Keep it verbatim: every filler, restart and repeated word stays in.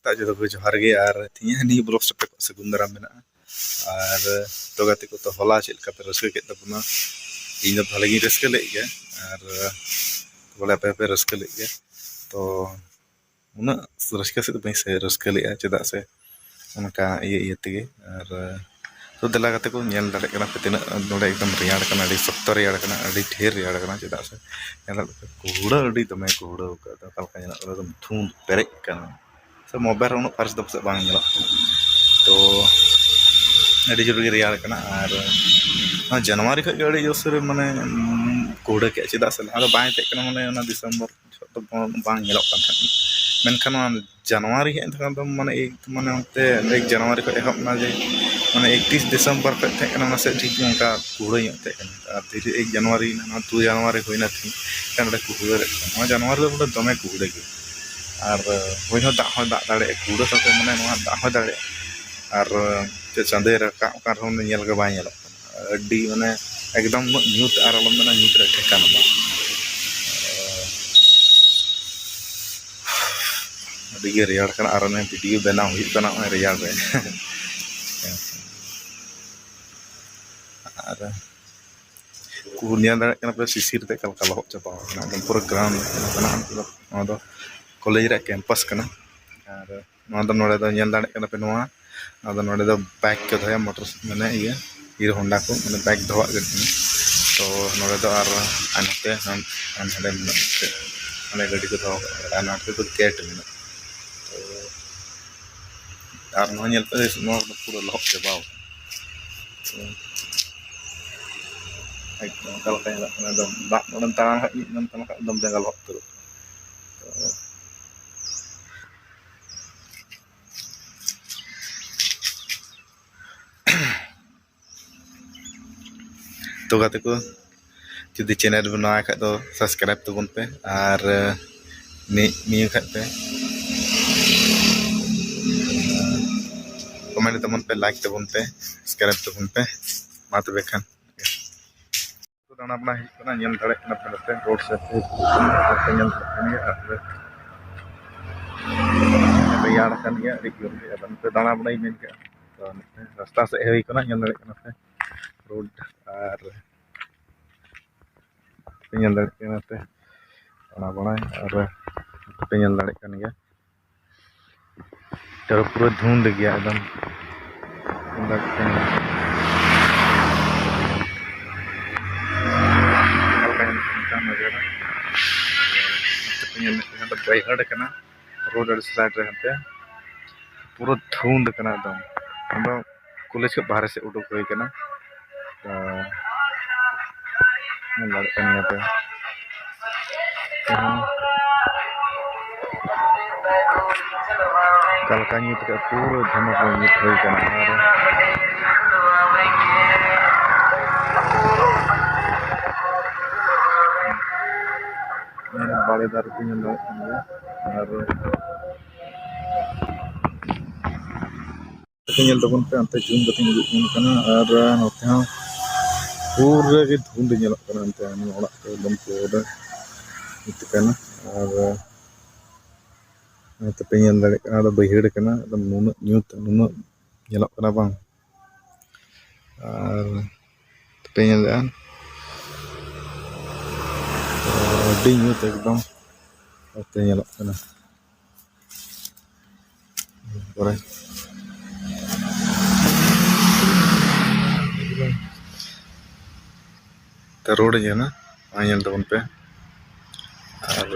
ᱥᱮᱛᱟᱜ ᱡᱚᱛᱚ ᱠᱚ ᱡᱚᱦᱟᱨ ᱜᱮ, ᱟᱨ ᱛᱮᱦᱮᱧ ᱱᱤᱭᱟᱹ ᱵᱞᱚᱜ ᱥᱟᱯᱮ ᱠᱚ ᱥᱟᱹᱜᱩᱱ ᱫᱟᱨᱟᱢ ᱢᱮᱱᱟᱜᱼᱟ᱾ ᱟᱨ ᱛᱚ ᱜᱟᱛᱮ ᱠᱚ, ᱛᱚ ᱦᱚᱞᱟ ᱪᱮᱫ ᱞᱮᱠᱟ ᱯᱮ ᱨᱟᱹᱥᱠᱟᱹ ᱠᱮᱫ ᱛᱟᱵᱚᱱᱟ? ᱤᱧ ᱫᱚ ᱵᱷᱟᱞᱮ ᱜᱤᱧ ᱨᱟᱹᱥᱠᱟᱹ ᱞᱮᱫ ᱜᱮᱭᱟ, ᱟᱨ ᱵᱚᱞᱮ ᱟᱯᱮ ᱦᱚᱸᱯᱮ ᱨᱟᱹᱥᱠᱟᱹ ᱞᱮᱫ ᱜᱮᱭᱟ᱾ ᱛᱚ ᱩᱱᱟᱹᱜ ᱨᱟᱹᱥᱠᱟᱹ ᱥᱮᱫ ᱫᱚ ᱵᱟᱹᱧ ᱥᱮ ᱨᱟᱹᱥᱠᱟᱹ ᱞᱮᱫᱼᱟ, ᱪᱮᱫᱟᱜ ᱥᱮ ᱚᱱᱠᱟ ᱤᱭᱟᱹ ᱤᱭᱟᱹ ᱛᱮᱜᱮ᱾ ᱟᱨ ᱛᱚ ᱫᱮᱞᱟ ᱜᱟᱛᱮ ᱠᱚ, ᱧᱮᱞ ᱫᱟᱲᱮᱭᱟᱜ ᱠᱟᱱᱟ ᱯᱮ ᱛᱤᱱᱟᱹᱜ ᱱᱚᱰᱮ ᱮᱠᱫᱚᱢ ᱨᱮᱭᱟᱲ ᱠᱟᱱᱟ, ᱟᱹᱰᱤ ᱥᱚᱠᱛᱚ ᱨᱮᱭᱟᱲ ᱠᱟᱱᱟ, ᱟᱹᱰᱤ ᱰᱷᱮᱨ ᱨᱮᱭᱟᱲ ᱠᱟᱱᱟ᱾ ᱪᱮᱫᱟᱜ ᱥᱮ ᱧᱮᱞ ᱫᱟᱲᱮᱭᱟᱜ ᱠᱟᱱᱟ ᱠᱩᱦᱲᱟᱹ ᱟᱹᱰᱤ ᱫᱚᱢᱮ ᱠᱩᱦᱲᱟᱹ ᱟᱠᱟᱫᱟ, ᱚᱠᱟ ᱞᱮᱠᱟ ᱧᱮᱞᱚᱜ ᱠᱟᱱᱟ, ᱮᱠᱫᱚᱢ ᱫᱷᱩᱸᱫ ᱯᱮᱨᱮᱡ ᱠᱟᱱᱟ᱾ ᱥᱮ ᱢᱳᱵᱟᱭᱤᱞ ᱨᱮ ᱩᱱᱟᱹᱜ ᱯᱷᱟᱨᱪᱟ ᱫᱚ ᱯᱟᱥᱮᱡ ᱵᱟᱝ ᱧᱮᱞᱚᱜ ᱠᱟᱱᱟ᱾ ᱛᱚ ᱟᱹᱰᱤ ᱡᱳᱨ ᱜᱮ ᱨᱮᱭᱟᱲ ᱠᱟᱱᱟ᱾ ᱟᱨ ᱱᱚᱣᱟ ᱡᱟᱱᱩᱣᱟᱨᱤ ᱠᱷᱚᱱ ᱜᱮ ᱟᱹᱰᱤ ᱡᱳᱨ ᱥᱳᱨ ᱢᱟᱱᱮ ᱩᱸ, ᱠᱩᱦᱲᱟᱹ ᱠᱮᱫᱼᱟ, ᱪᱮᱫᱟᱜ ᱥᱮ ᱞᱟᱦᱟ ᱫᱚ ᱵᱟᱝ ᱛᱟᱦᱮᱸ ᱠᱟᱱᱟ, ᱢᱟᱱᱮ ᱚᱱᱟ ᱰᱤᱥᱮᱢᱵᱚᱨ ᱡᱚᱦᱚᱜ ᱫᱚ ᱵᱟᱝ ᱧᱮᱞᱚᱜ ᱠᱟᱱ ᱛᱟᱦᱮᱸᱫ᱾ ᱢᱮᱱᱠᱷᱟᱱ ᱱᱚᱣᱟ ᱡᱟᱱᱩᱣᱟᱨᱤ ᱦᱮᱡ ᱮᱱ ᱠᱷᱟᱱ ᱫᱚ ᱢᱟᱱᱮ ᱮᱠ ᱢᱟᱱᱮ ᱚᱱᱛᱮ ᱮᱠ ᱡᱟᱱᱩᱣᱟᱨᱤ ᱠᱷᱚᱱ ᱮᱦᱚᱵ ᱮᱱᱟ ᱡᱮ ᱢᱟᱱᱮ ᱮᱠᱛᱨᱤᱥ ᱰᱤᱥᱮᱢᱵᱚᱨ ᱠᱷᱚᱱ ᱛᱟᱦᱮᱸ ᱠᱟᱱᱟ, ᱚᱱᱟ ᱥᱮᱫ ᱴᱷᱤᱠ ᱚᱱᱠᱟ ᱠᱩᱦᱲᱟᱹ ᱧᱚᱜ ᱛᱟᱦᱮᱸ ᱠᱟᱱᱟ᱾ ᱟᱨ ᱫᱷᱤᱨᱮ ᱮᱠ ᱡᱟᱱᱩᱣᱟᱨᱤ ᱱᱚᱣᱟ ᱫᱩ ᱡᱟᱱᱩᱣᱟᱨᱤ ᱦᱩᱭᱱᱟ, ᱛᱤᱦᱤᱧ ᱱᱚᱰᱮ ᱠᱩᱦᱲᱟᱹ ᱨᱮ ᱱᱚᱣᱟ ᱡᱟᱱᱩᱣᱟᱨᱤ ᱫᱚ ᱵᱚᱞᱮ ᱫᱚᱢᱮ ᱠᱩᱦᱲᱟᱹ ᱜᱮ᱾ ᱟᱨ ᱦᱚᱭ ᱦᱚᱸ ᱫᱟᱜ ᱦᱚᱸᱭ ᱫᱟᱜ ᱫᱟᱲᱮᱭᱟᱜᱼᱟ, ᱠᱩᱦᱲᱟᱹ ᱥᱟᱶᱛᱮ ᱢᱟᱱᱮ ᱱᱚᱣᱟ ᱫᱟᱜ ᱦᱚᱸᱭ ᱫᱟᱲᱮᱭᱟᱜᱼᱟ᱾ ᱟᱨ ᱪᱮᱫ ᱪᱟᱸᱫᱚᱭ ᱨᱟᱠᱟᱵ ᱠᱟᱱ ᱨᱮᱦᱚᱸ ᱧᱮᱞ ᱜᱮ ᱵᱟᱭ ᱧᱮᱞᱚᱜ ᱠᱟᱱᱟ᱾ ᱟᱹᱰᱤ ᱢᱟᱱᱮ ᱮᱠᱫᱚᱢ ᱩᱱᱟᱹᱜ ᱧᱩᱛ, ᱟᱨ ᱟᱞᱚᱢ ᱢᱮᱱᱟ ᱧᱩᱛ ᱨᱮ ᱴᱷᱮᱠᱟᱱᱟ ᱵᱟᱝ᱾ ᱟᱹᱰᱤ ᱜᱮ ᱨᱮᱭᱟᱲ ᱠᱟᱱᱟ, ᱟᱨ ᱚᱱᱮ ᱵᱷᱤᱰᱤᱭᱳ ᱵᱮᱱᱟᱣ ᱦᱩᱭᱩᱜ ᱠᱟᱱᱟ ᱱᱚᱜᱼᱚᱭ ᱨᱮᱭᱟᱲ ᱨᱮ᱾ ᱟᱨ ᱠᱚ ᱧᱮᱞ ᱫᱟᱲᱮᱭᱟᱜ ᱠᱟᱱᱟ ᱯᱮ ᱥᱤᱥᱤᱨ ᱛᱮ ᱚᱠᱟ ᱞᱮᱠᱟ ᱞᱚᱦᱚᱫ ᱪᱟᱵᱟ ᱟᱠᱟᱱᱟ, ᱮᱠᱫᱚᱢ ᱯᱩᱨᱟᱹ ᱜᱨᱟᱣᱩᱱᱰ ᱠᱟᱱᱟ᱾ ᱱᱚᱣᱟ ᱫᱚ ᱠᱚᱞᱮᱡᱽ ᱨᱮᱭᱟᱜ ᱠᱮᱢᱯᱟᱥ ᱠᱟᱱᱟ᱾ ᱟᱨ ᱱᱚᱣᱟ ᱫᱚ ᱱᱚᱰᱮ ᱫᱚ ᱧᱮᱞ ᱫᱟᱲᱮᱭᱟᱜ ᱠᱟᱱᱟ ᱯᱮ, ᱱᱚᱣᱟ ᱟᱫᱚ ᱱᱚᱰᱮ ᱫᱚ ᱵᱟᱭᱤᱠ ᱠᱚ ᱫᱚᱦᱚᱭᱟ, ᱢᱚᱴᱚᱨ ᱢᱟᱱᱮ ᱤᱭᱟᱹ ᱦᱤᱨᱳ ᱦᱚᱱᱰᱟ ᱠᱚ, ᱢᱟᱱᱮ ᱵᱟᱭᱤᱠ ᱫᱚᱦᱚᱣᱟᱜ ᱜᱟᱹᱰᱤ ᱠᱟᱱᱟ᱾ ᱛᱚ ᱱᱚᱰᱮ ᱫᱚ ᱟᱨ ᱦᱟᱱᱛᱮ ᱦᱟᱱ- ᱦᱟᱸᱰᱮ ᱢᱮᱱᱟᱜ ᱛᱮ ᱚᱸᱰᱮ ᱜᱟᱹᱰᱤ ᱠᱚ ᱫᱚᱦᱚ ᱠᱟᱜᱼᱟ, ᱟᱨ ᱱᱚᱛᱮ ᱫᱚ ᱜᱮᱴ ᱢᱮᱱᱟᱜᱼᱟ᱾ ᱛᱚ ᱟᱨ ᱱᱚᱣᱟ ᱧᱮᱞ ᱯᱮ, ᱱᱚᱣᱟ ᱫᱚ ᱯᱩᱨᱟᱹ ᱞᱚᱦᱚᱫ ᱪᱟᱵᱟᱣ ᱠᱟᱱᱟ᱾ ᱛᱚ ᱮᱠᱫᱚᱢ ᱚᱠᱟ ᱞᱮᱠᱟ ᱧᱮᱞᱚᱜ ᱠᱟᱱᱟ, ᱮᱠᱫᱚᱢ ᱫᱟᱜ ᱱᱚᱰᱮᱢ ᱛᱟᱲᱟᱢ ᱠᱷᱟᱡ, ᱢᱤᱫ ᱫᱚᱢ ᱛᱟᱲᱟᱢ ᱠᱷᱟᱡ ᱮᱠᱫᱚᱢ ᱡᱟᱸᱜᱟ ᱞᱚᱦᱚᱫ ᱩᱛᱟᱹᱨᱚᱜ ᱠᱟᱱᱟ᱾ ᱛᱚ ᱛᱚ ᱜᱟᱛᱮ ᱠᱚ, ᱡᱩᱫᱤ ᱪᱮᱱᱮᱞ ᱵᱮᱱ ᱱᱟᱣᱟ ᱠᱷᱟᱡ ᱫᱚ ᱥᱟᱵᱥᱠᱨᱟᱭᱤᱵ ᱛᱟᱵᱚᱱ ᱯᱮ, ᱟᱨ ᱱᱤ- ᱱᱤᱭᱟᱹ ᱠᱷᱟᱡ ᱯᱮ ᱠᱚᱢᱮᱱᱴ ᱛᱟᱵᱚᱱ ᱯᱮ, ᱞᱟᱭᱤᱠ ᱛᱟᱵᱚᱱ ᱯᱮ, ᱥᱟᱵᱥᱠᱨᱟᱭᱤᱵ ᱛᱟᱵᱚᱱ ᱯᱮ᱾ ᱢᱟ ᱛᱚᱵᱮ ᱠᱷᱟᱱ ᱫᱟᱬᱟ ᱵᱟᱲᱟ ᱦᱩᱭᱩᱜ ᱠᱟᱱᱟ, ᱧᱮᱞ ᱫᱟᱲᱮᱭᱟᱜ ᱠᱟᱱᱟ ᱯᱮ ᱱᱚᱛᱮ ᱨᱳᱰ ᱥᱮᱫ ᱛᱮ ᱦᱤᱡᱩᱜ ᱠᱟᱱᱟ, ᱟᱯᱮ ᱧᱮᱞ ᱫᱟᱲᱮᱭᱟᱜ ᱠᱟᱱ ᱜᱮᱭᱟ᱾ ᱟᱨ ᱨᱮᱭᱟᱲ ᱟᱠᱟᱱ ᱜᱮᱭᱟ ᱟᱹᱰᱤ ᱡᱳᱨ ᱜᱮ᱾ ᱟᱫᱚ ᱱᱚᱛᱮ ᱫᱟᱬᱟ ᱵᱟᱲᱟᱭ ᱢᱮᱱ ᱠᱮᱫᱼᱟ᱾ ᱛᱚ ᱱᱚᱛᱮ ᱨᱟᱥᱛᱟ ᱥᱮᱫ ᱦᱮᱡ ᱦᱩᱭ ᱠᱟᱱᱟ, ᱧᱮᱞ ᱫᱟᱲᱮᱭᱟᱜ ᱠᱟᱱᱟ ᱯᱮ ᱨᱳᱰ, ᱟᱨ ᱯᱮ ᱧᱮᱞ ᱫᱟᱲᱮᱭᱟᱜ ᱠᱟᱱᱟ ᱱᱚᱛᱮ ᱫᱟᱬᱟ ᱵᱟᱲᱟᱭ, ᱟᱨ ᱯᱮ ᱧᱮᱞ ᱫᱟᱲᱮᱭᱟᱜ ᱠᱟᱱ ᱜᱮᱭᱟ᱾ ᱛᱚ ᱯᱩᱨᱟᱹ ᱫᱷᱩᱸᱫ ᱜᱮᱭᱟ ᱮᱠᱫᱚᱢ᱾ ᱧᱮᱞ ᱫᱟᱲᱮᱭᱟᱜ ᱠᱟᱱᱟ᱾ ᱦᱟᱞᱠᱟ ᱧᱮᱞᱚᱜ ᱠᱟᱱᱟ ᱱᱚᱛᱮ ᱱᱟᱡᱟᱨᱟ᱾ ᱱᱚᱛᱮ ᱯᱮ ᱧᱮᱞ ᱫᱟᱲᱮᱭᱟᱜ ᱠᱟᱱᱟ, ᱵᱟᱹᱭᱦᱟᱹᱲ ᱠᱟᱱᱟ᱾ ᱨᱳᱰ ᱟᱹᱰᱤ ᱥᱟᱭᱤᱰ ᱨᱮ ᱦᱟᱱᱛᱮ ᱯᱩᱨᱟᱹ ᱫᱷᱩᱸᱫ ᱠᱟᱱᱟ ᱮᱠᱫᱚᱢ᱾ ᱟᱫᱚ ᱠᱚᱞᱮᱡᱽ ᱠᱷᱚᱱ ᱵᱟᱦᱨᱮ ᱥᱮᱫ ᱩᱰᱩᱠ ᱦᱩᱭ ᱠᱟᱱᱟ᱾ ᱛᱚ, ᱧᱮᱞ ᱫᱟᱲᱮᱭᱟᱜ ᱠᱟᱱ ᱜᱮᱭᱟ ᱯᱮ᱾ ᱚᱠᱟ ᱞᱮᱠᱟ ᱧᱩᱛ ᱠᱟᱜᱼᱟ, ᱯᱩᱨᱟᱹ ᱡᱷᱟᱢᱟᱠ ᱧᱩᱛ ᱦᱩᱭ ᱠᱟᱱᱟ᱾ ᱟᱨ ᱟᱨ ᱵᱟᱲᱮ ᱫᱟᱨᱮ ᱠᱚ ᱧᱮᱞ ᱧᱟᱢᱚᱜ ᱠᱟᱱ ᱜᱮᱭᱟ᱾ ᱟᱨ ᱧᱮᱞ ᱛᱟᱵᱚᱱ ᱯᱮ, ᱚᱱᱛᱮ ᱡᱩᱢ ᱠᱟᱛᱮᱧ ᱩᱫᱩᱜ ᱟᱵᱚᱱ ᱠᱟᱱᱟ᱾ ᱟᱨ ᱱᱚᱛᱮ ᱦᱚᱸ ᱯᱩᱨᱟᱹ ᱜᱮ ᱫᱷᱩᱸᱫ ᱧᱮᱞᱚᱜ ᱠᱟᱱᱟ᱾ ᱚᱱᱛᱮ ᱱᱚᱣᱟ ᱚᱲᱟᱜ ᱠᱚ ᱮᱠᱫᱚᱢ ᱯᱩᱨᱟᱹ ᱧᱩᱛ ᱠᱟᱱᱟ᱾ ᱟᱨ ᱱᱚᱛᱮ ᱯᱮ ᱧᱮᱞ ᱫᱟᱲᱮᱭᱟᱜ ᱠᱟᱱᱟ, ᱟᱫᱚ ᱵᱟᱹᱭᱦᱟᱹᱲ ᱠᱟᱱᱟ, ᱮᱠᱫᱚᱢ ᱱᱩᱱᱟᱹᱜ ᱧᱩᱛ, ᱱᱩᱱᱟᱹᱜ ᱧᱮᱞᱚᱜ ᱠᱟᱱᱟ ᱵᱟᱝ᱾ ᱟᱨ ᱯᱮ ᱧᱮᱞᱮᱜᱼᱟ, ᱟᱹᱰᱤ ᱧᱩᱛ ᱮᱠᱫᱚᱢ ᱱᱚᱛᱮ ᱧᱮᱞᱚᱜ ᱠᱟᱱᱟ᱾ ᱯᱚᱨᱮ ᱛᱮ ᱨᱳᱰ ᱤᱧ ᱧᱮᱞᱟ, ᱚᱱᱟ ᱧᱮᱞ ᱛᱟᱵᱚᱱ ᱯᱮ᱾ ᱟᱨ